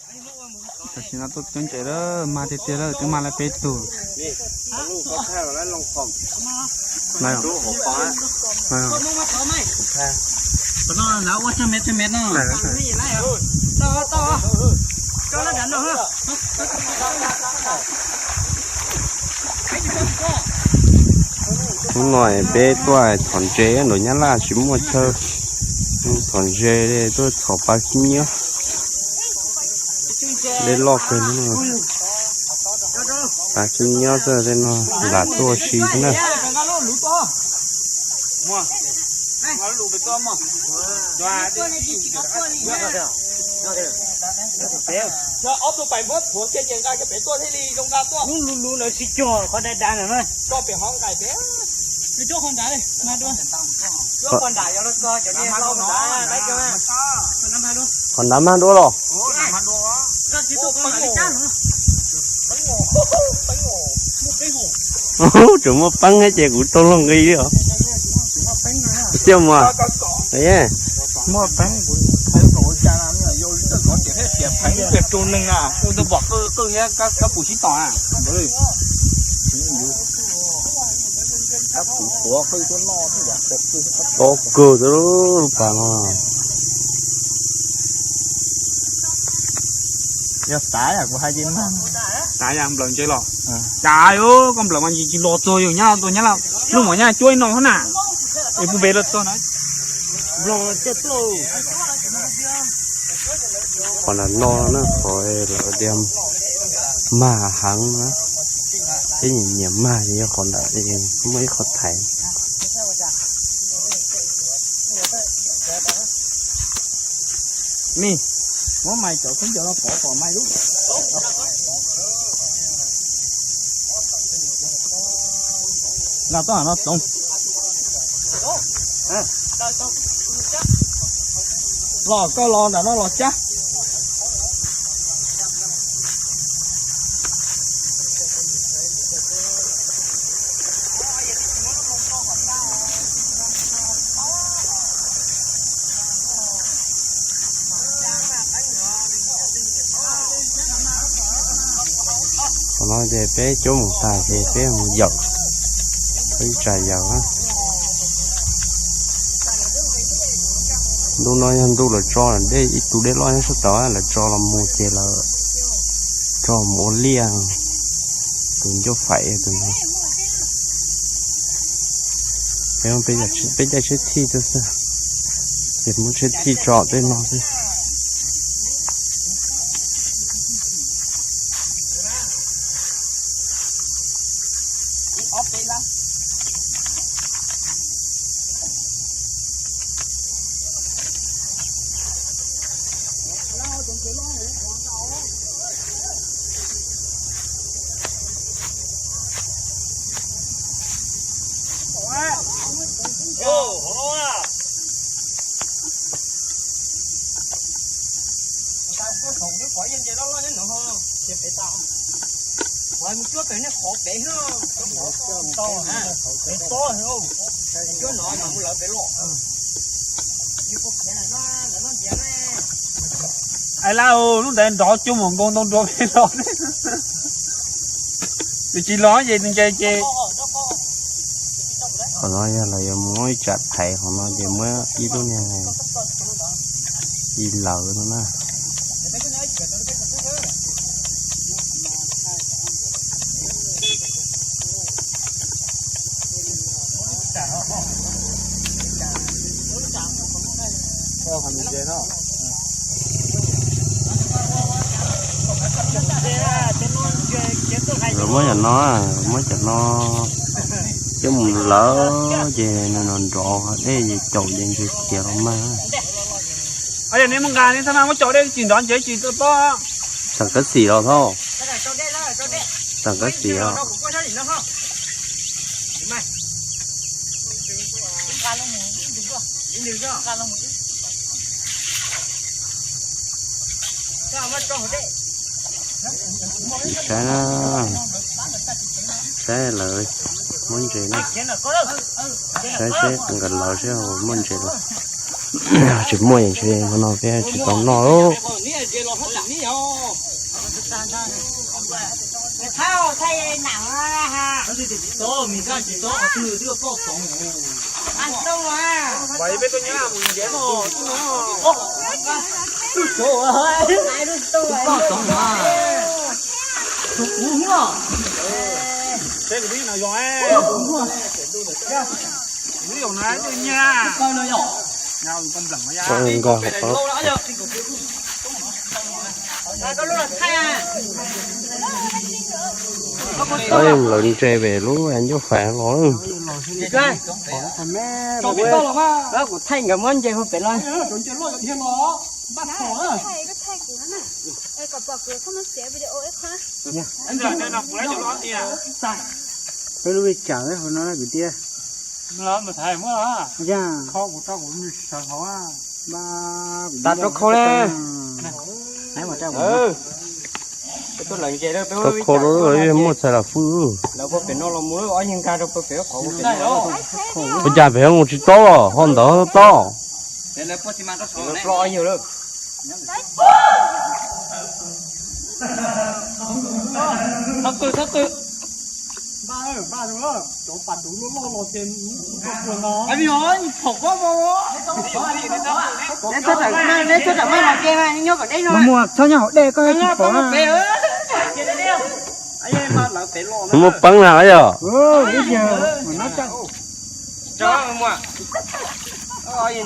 Tam sim no tuaj coob ntses lawm, mag tiag tiag lawm, twb mag lawm peb tug. Hnub no peb tuaj thov ntses nram Nyab Laj tsis muaj chaw, thov ntses tuaj thov pa khib nyiab. Dej loj kawg, pa khib nyiab xwb, tej no lam tuaj si xwb na. Ob tug pais muab thuav kiag ces nqa kiag pem tuaj thiaj li zoo nqa tuaj. Lub lub lub ntawd tsis cuag qhov dav dav ntawd na. Tso pem hov nqaim pem. Qhov nrad mag dua los? Tseem muaj peeb thiab ces kuv rau luag nqi li os. Xyov mas. Muaj peeb. Tob kawg lub pas no. Yog tav kuv hais ces mag. Tav yog nplawm ntses los. Cas koj nplawm mas ntses tsis los txog, yus nyab tuaj nyab laj, lub mom nyab cuab ib no na. Es puag pem los txog na. Qhov nram no na, qhov lawv tias mag heev na, peb nyiam nyiam mag ces yog qhov ntawd muaj ib qho thaiv. Mej, muab mais cov khaub ncaws no pov kom mais lub. Los txog no Txoov. Los koj los ntawm no los cab. Qhov no ces peb cuab mus tag ces peb mus yawm, peb ib tsam yawm na. Ntu no yog ntu lawv tso dej, ib tug dej loj nyob sab tod lawv tso los mus ces lawv tso mus ua liaj, tus ncauj faim tus no. Peb caij tsheb thij tuaj xwb, ces muab tsheb thij tso tej no xwb. Ai lawm, lub ntawd nrov cuag mus nkaus ntoo nrov pem los. Tsis los ces ntses ces. Qhov no yog lawv yuav muab ib tsam thaiv, qhov no ces muab ib lub niag ib lawv no na. Lawv muab cov no, muab cov no coj mus lawv ces nws nrov nrov dej ces caum ces ntses khiav los mag. Yog nej mus nqa nej thaj maj muab caum dej tsis nrov ntses tsis tau pob. Tseem kab xim los thauj. Tseem kab xim os. Saib na, saib lawv muab ntses na, saib seb nkawd lawv seb muaj ntses los. Tsis muaj yeej tsis no peb tsis tau noj. Nkag hauv qab. Lawv ntse pem lub ncauj fais los. Kuv thaij nkawd muab ntses hauv pem los. Peb lub vij tsam hauv no kwv tij. Tas rau khau na. Tau khau rau muaj txhais las fwj. Lawv pem no los mus ob yawg nkag rau pem qhov. Ua cas pem mus tsis tau, ho ntawd tau. Plo ob yawg lawm. Neb txhob rawm maj los ke mas nyob kom deb no. Mus txhob nyob hauv dej koj tsis pom. Muaj peev na yog. Ib yawg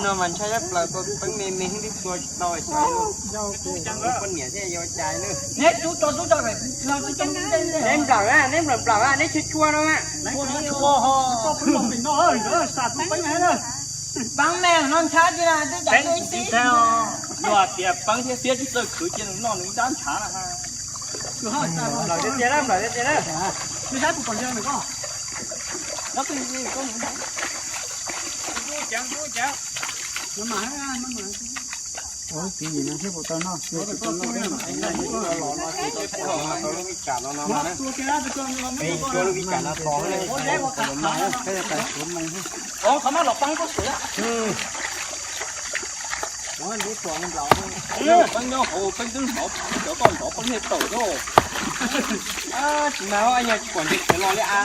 no mas ntshai plaws, peev me me twb tua tsis tau xyov. Poj niam thiaj yuav cai na. Neb nplawm na, neb nplawm nplawm na, neb chua chua no mas. Peev me no ntshav cia na, twb cai ib xib. Yog tias peev thiab xiab tsis txawj khwv cia nws noj nws ib rab ntshav na. Nplawm tiag tiag na, nplawm tiag tiag na.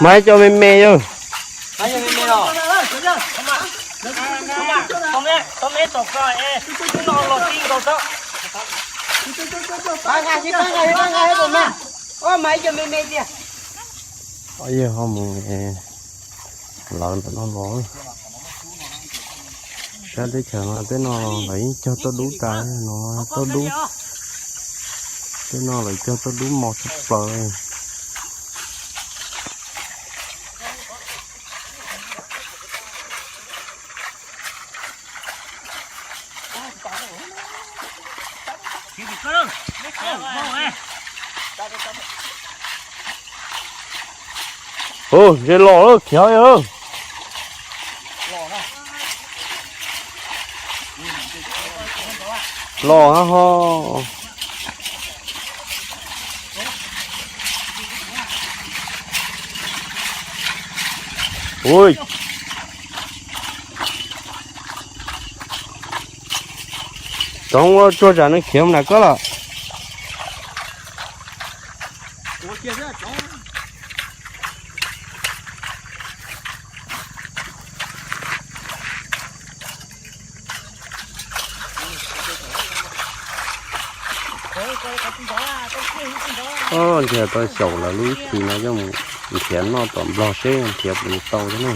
Mas ib co me me yog. Mas ib co me me tiag. Yog ho mus lawv ntawm no los. Sab teb chaws no tej no lawv yeej cog tauj dub tas no, tauj dub. Tej no lawv cog tauj dub mos tshaj plaws. Ntses los lawm khiav. Los ho. Ui. Tsoov ua tsuag tsam nws khiav mus nram koj lawm. Nrhiav tau xyaum lawv lub ib thim no coj mus nrhiav noj tom Nplog seb nrhiav puas yuav tau thiab na.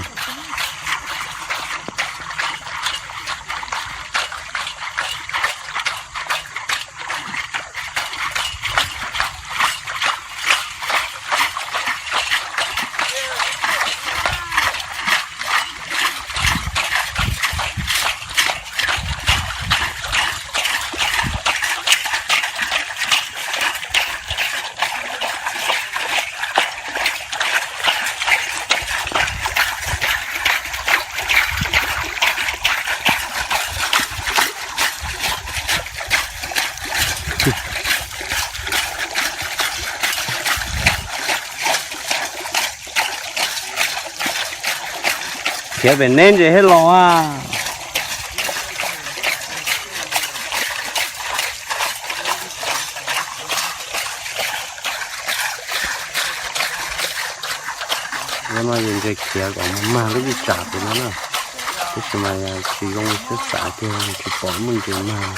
Khiav pem neb ntses thiaj los a. Zaum no yus ntsia khiav kom mag lub vij tsam tim no na, tab sis mas tsis zoo siab xav tiag, tsis pom muaj ntses mag.